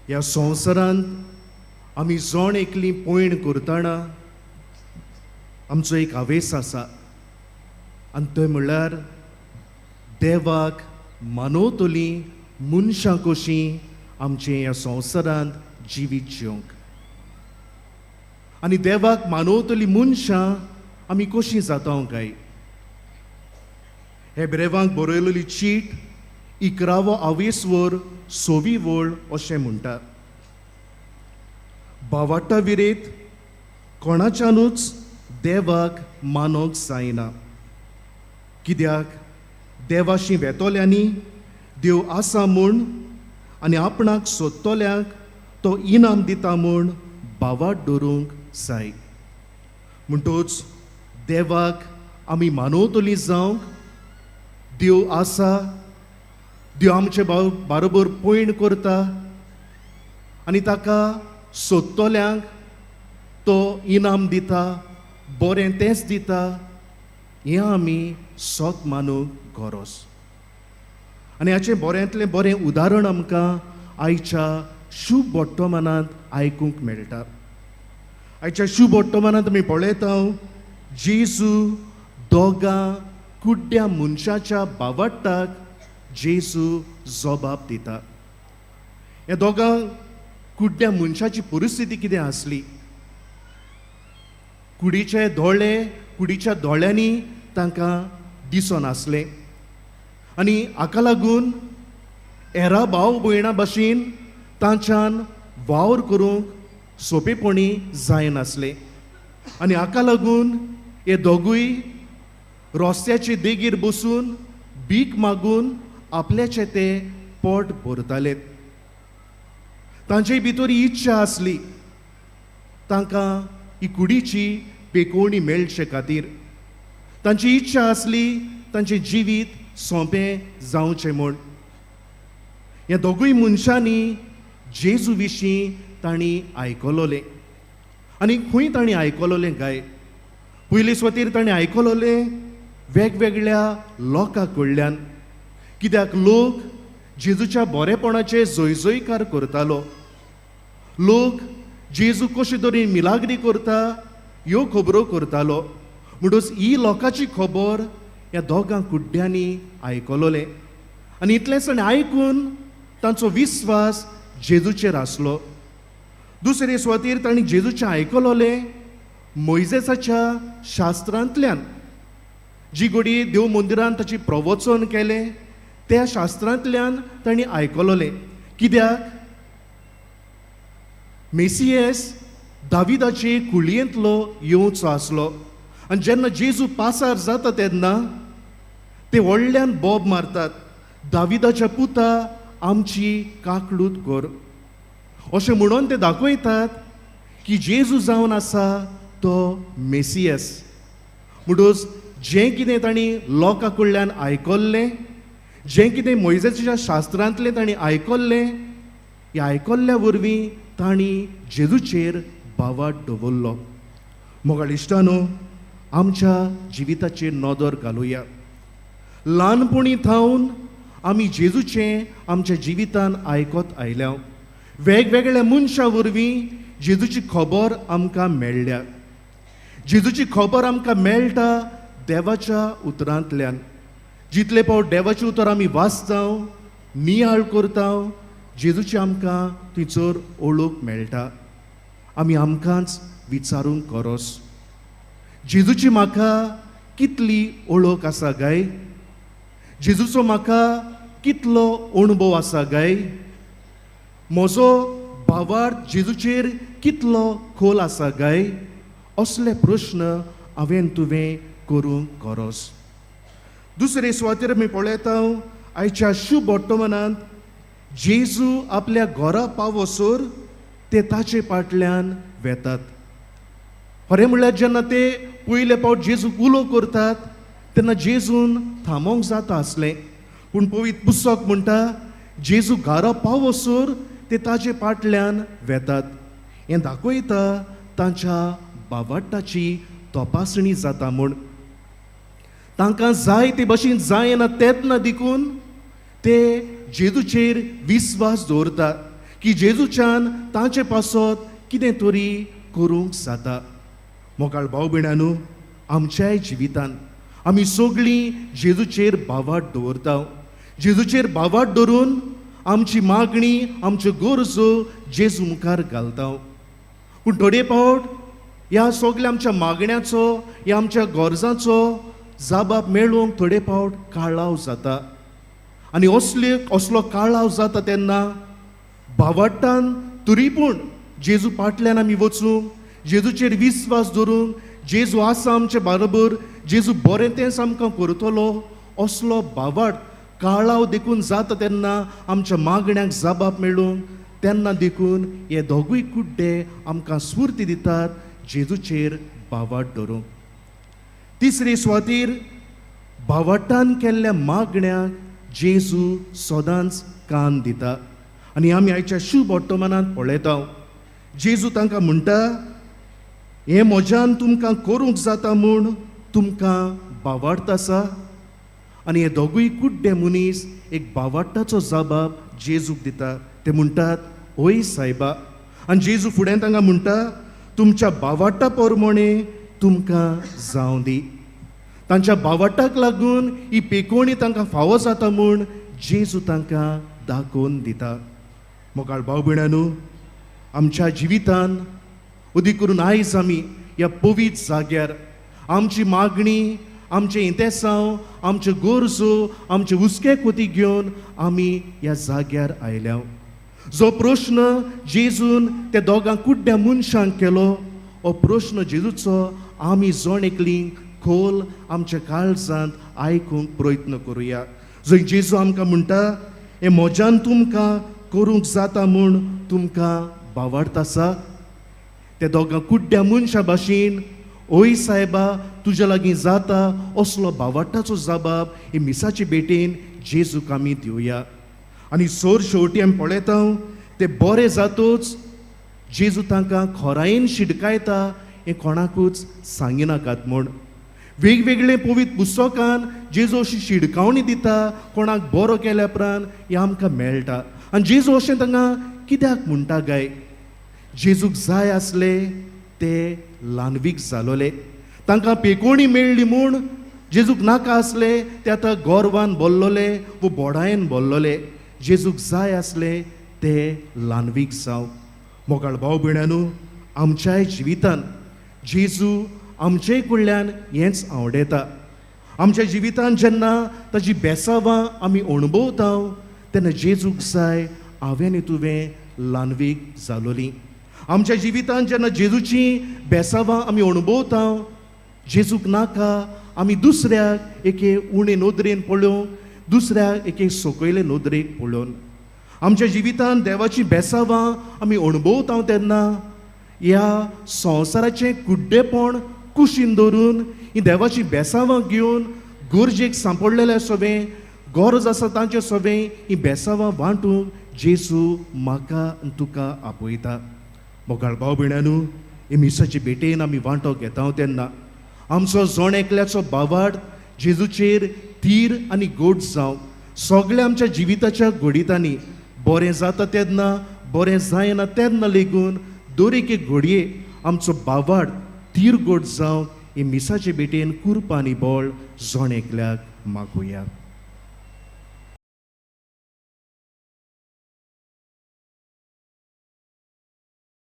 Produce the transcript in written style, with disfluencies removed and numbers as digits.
ह्या संवसारांत आमी जण एकली पयण करतना आमचो एक हावेस आसा आनी थंय म्हणल्यार देवाक मानवतली मनशां कशीं आमचें ह्या संवसारांत जिवीत जिवंक. आनी देवाक मानवतली मनशां आमी कशीं जाता काय? हे ब्रेवांक बरयलेली चीट 11वो आवेसवर सवी वळ अशें म्हणटा, भावार्ता विरेत कोणाच्यानूच देवाक मानोंक जायना, कित्याक देवाशी वेतोल्यांनी देव आसा म्हूण आनी आपणाक सोदतल्यांक तो इनाम दिता म्हूण भावार्त दवरूंक जाय. म्हणटूच देवाक आमी मानवतली जावंक देव आसा, देव आमचे बारोबर पयण करता आनी ताका सोदतल्यांक तो इनाम दिता, बरें तेंच दिता, हें आमी सत मानूंक गरज. आनी हाचें बऱ्यांतलें बरें उदाहरण आमकां आयच्या शुभ वर्तमानांत आयकूंक मेळटा. आयच्या शुभ वर्तमानांत आमी पळयता, जेजू दोगां कुड्ड्या मनशाच्या बावडटाक जेजू जबाब दिता. ह्या दोगां कुड्ड्या मनशाची परिस्थिती कितें आसली? कुडीचे दोळे, कुडीच्या दोळ्यांनी तांकां दिसनासलें आनी हाका लागून हेरा भाव भयणां भाशेन तांच्यान वावर करूंक सोंपेपणी जायनासलें. आनी हाका लागून हे दोगूय रस्त्याचे देगेर बसून भीक मागून आपल्याचें ते पोट भरताले. तांचे भितर ही इच्छा आसली, तांकां ही कुडीची पेकोवणी मेळचे खातीर. तांची इच्छा आसली तांचें जिवीत सोंपें जावचें म्हूण. ह्या दोगूय मनशांनी जेजू विशीं तांणी आयकलोलें. आनी खंय तांणी आयकलोलें काय? पयले सुवातेर तांणी आयकलोलें वेगवेगळ्या लोकां कडल्यान, कित्याक लोक जेजूच्या बरेपणाचे जयजयकार करतालो. लोक जेजू कशे तरेन मिलाग्री करता ह्यो खबरो करतालो. म्हणटूच ही लोकांची खबर ह्या दोगां कुड्ड्यांनी आयकलोलें आनी इतलेंच ताणें आयकून तांचो विस्वास जेजूचेर आसलो. दुसरे सुवातेर तांणी जेजूचें आयकलोलें मोयजेसाच्या शास्त्रांतल्यान, जी घडये देव मंदिरान ताची प्रवचन केलें त्या शास्त्रांतल्यान तांणी आयकलोलें, कित्याक मेसियस दाविदाचे कुळयेंतलो येवचो आसलो. आनी जेन्ना जेजू पासार जाता तेन्ना ते व्हडल्यान बोब मारतात, दाविदाच्या पुता आमची काकळूत कर, अशें म्हणून ते दाखयतात की जेजू जावन आसा तो मेसियस. म्हणटूच जें कितें तांणी लोकां कडल्यान आयकल्लें, जें कितें मोयजेच्या शास्त्रांतलें तांणी आयकल्लें, ह्या आयकल्ल्या वरवीं तांणी जेजूचेर भावार्त दवरलो. मोगाळ इश्टानो, आमच्या जिविताचेर नदर घालुया. ल्हानपणी थावन आमी जेजूचें आमच्या जिवितान आयकत आयल्या. वेगवेगळ्या मनशां वरवीं जेजूची खबर आमकां मेळ्ळ्या. जेजूची खबर आमकां मेळटा देवाच्या उतरांतल्यान. जितले फावट देवाचें उतर आमी वाचता, नियाळ करता, जेजूची आमकां थंयसर ओळख मेळटा. आमी आमकांच विचारूंक गरज, जेजूची म्हाका कितली ओळख आसा काय? जेजूचो म्हाका कितलो अणभव आसा काय? म्हजो भावार्थ जेजूचेर कितलो खोल आसा काय? असले प्रश्न हांवें तुवें करूंक गरज. दुसरे सुवातेर आमी पळयता, आयच्या शुभ वर्तमानांत जेजू आपल्या घरा पावसर ते ताचे फाटल्यान वेतात. खरें म्हणल्यार जेन्ना ते पयले फावट जेजूक उलो करतात तेन्ना जेजून थांबोवंक जाता आसलें, पूण पवित्र पुस्तक म्हणटा जेजू घरा पावसर ते ताचे फाटल्यान वेतात. हें दाखयता तांच्या बावटाची तपासणी जाता म्हूण. तांकां जाय ते भशेन जायना तेन्ना देखून ते जेजूचेर विस्वास दवरता, की जेजूच्यान तांचे पासत कितें तरी करूंक जाता. मोगाळ भाव भयणांनो, आमच्याय जिवितान आमी सगळीं जेजूचेर भावार्थ दवरता. जेजूचेर भावार्थ दवरून आमची मागणी, आमच्यो गरजो जेजू मुखार घालता. पूण थोडे फावट ह्या सगल्या आमच्या मागण्याचो, ह्या आमच्या गरजांचो जाबाब मेळोवंक थोडे फावट काळाव जाता. आनी असले असलो काळाव जाता तेन्ना भावार्तान तरी पूण जेजू फाटल्यान आमी वचूंक, जेजूचेर विस्वास दवरूंक, जेजू आसा आमचे बरोबर, जेजू बरें तेंच आमकां करतलो असलो भावार्थ काळाव देखून जाता तेन्ना आमच्या मागण्याक जाबाब मेळूंक तेन्ना देखून हे दोगूय कुड्डे आमकां स्फूर्ती दितात जेजूचेर भावार्थ दवरूंक. तिसरे सुवातीर भावार्तान केल्ल्या मागण्याक जेजू सदांच कान दिता. आनी आमी आयच्या शुभ वर्तमानांत पळयता, जेजू तांकां म्हणटा, हें म्हज्यान तुमकां करूंक जाता म्हूण तुमकां भावार्थ आसा. आनी हे दोगूय कुड्डे मनीस एक भावार्ताचो जबाब जेजूक दिता. ते म्हणटात, हय सायबा. आनी जेजू फुडें तांकां म्हणटा, तुमच्या भावार्ता प्रमाणे तुमकां जावं दी. तांच्या भावार्ताक लागून ही पेकोवणी तांकां फावो जाता म्हूण जेजू तांकां दाखोवन दिता. मोगाळ भाव भयणांनो, आमच्या जिवितान अदीक करून आयज आमी ह्या पवित्र जाग्यार आमची मागणी, आमचें इंतेसांव, आमच्यो गरजो, आमचे हुस्के कोती घेवन आमी ह्या जाग्यार आयल्या. जो प्रश्न जेजून त्या दोगां कुड्ड्या मनशांक केलो, हो प्रश्न जेजूचो आमी जण एकली खोल आमच्या काळजांत आयकूंक प्रयत्न करुया. जंय जेजू आमकां म्हणटा, हें म्हज्यान तुमकां करूंक जाता म्हूण तुमकां भावार्थ आसा. त्या दोगां कुड्ड्या मनशां भाशेन ओय सायबा तुज्या लागीं जाता असलो भावार्ताचो जबाब हे मिसाचे भेटेन जेजूक आमी दिवया. आनी सोर शेवटी आमी पळयता, ते बरे जातूच जेजू तांकां खोरायेन शिडकायता, हें कोणाकूच सांगिनाकात म्हूण. वेगवेगळे पवित्र पुस्तकान जेजू अशी शिडकावणी दिता कोणाक बरो केल्या उपरांत, हें आमकां मेळटा. आनी जेजू अशें तांकां कित्याक म्हणटा काय? जेजूक जाय आसले ते ल्हानवीक जालोले. तांकां पेकोवणी मेळ्ळी म्हूण जेजूक नाका आसले ते आतां गोरवान बोल्लोले वो बोडायेन बोल्लोले. जेजूक जाय आसले ते ल्हानवीक जावं. मोगाळ भाव भयणांनो, आमच्याय जिवितान जेजू आमचे कडल्यान हेंच आवडयता. आमच्या जिवितान जेन्ना ताजी बेसावां आमी अणभवता तेन्ना जेजूक जाय हांवें आनी तुवें ल्हानवीक जालोली. आमच्या जिवितान जेन्ना जेजूची बेसावां आमी अणभवता, जेजूक नाका आमी दुसऱ्याक एके उणे नदरेन पळोवंक, दुसऱ्याक एके सकयले नदरेक पळोवन. आमच्या जिवितान देवाची बेसावां आमी अणभवता तेन्ना ह्या संवसाराचें कुड्डेपण कुशीन दवरून ही देवाची बेसावां घेवन गरजेक सांपडलेल्या सगळें, गरज आसा तांचे सगळें ही बेसावां वांटूंक जेजू म्हाका आनी तुका आपयता. मोगाळ भाव भयणांनो, हे मिसाचे भेटेन आमी वांटो घेता तेन्ना आमचो जण एकल्याचो भावार्थ जेजूचेर थीर आनी गोड जावं. सगळ्या आमच्या जिविताच्या घडितांनी बरें जाता तेन्ना, बरें जायना तेन्ना लेगून दर एके घडये आमचो भावार्थ थीर गोड जावं. हे मिसाचे भेटेन कुरपा आनी बळ जण एकल्याक मागुया.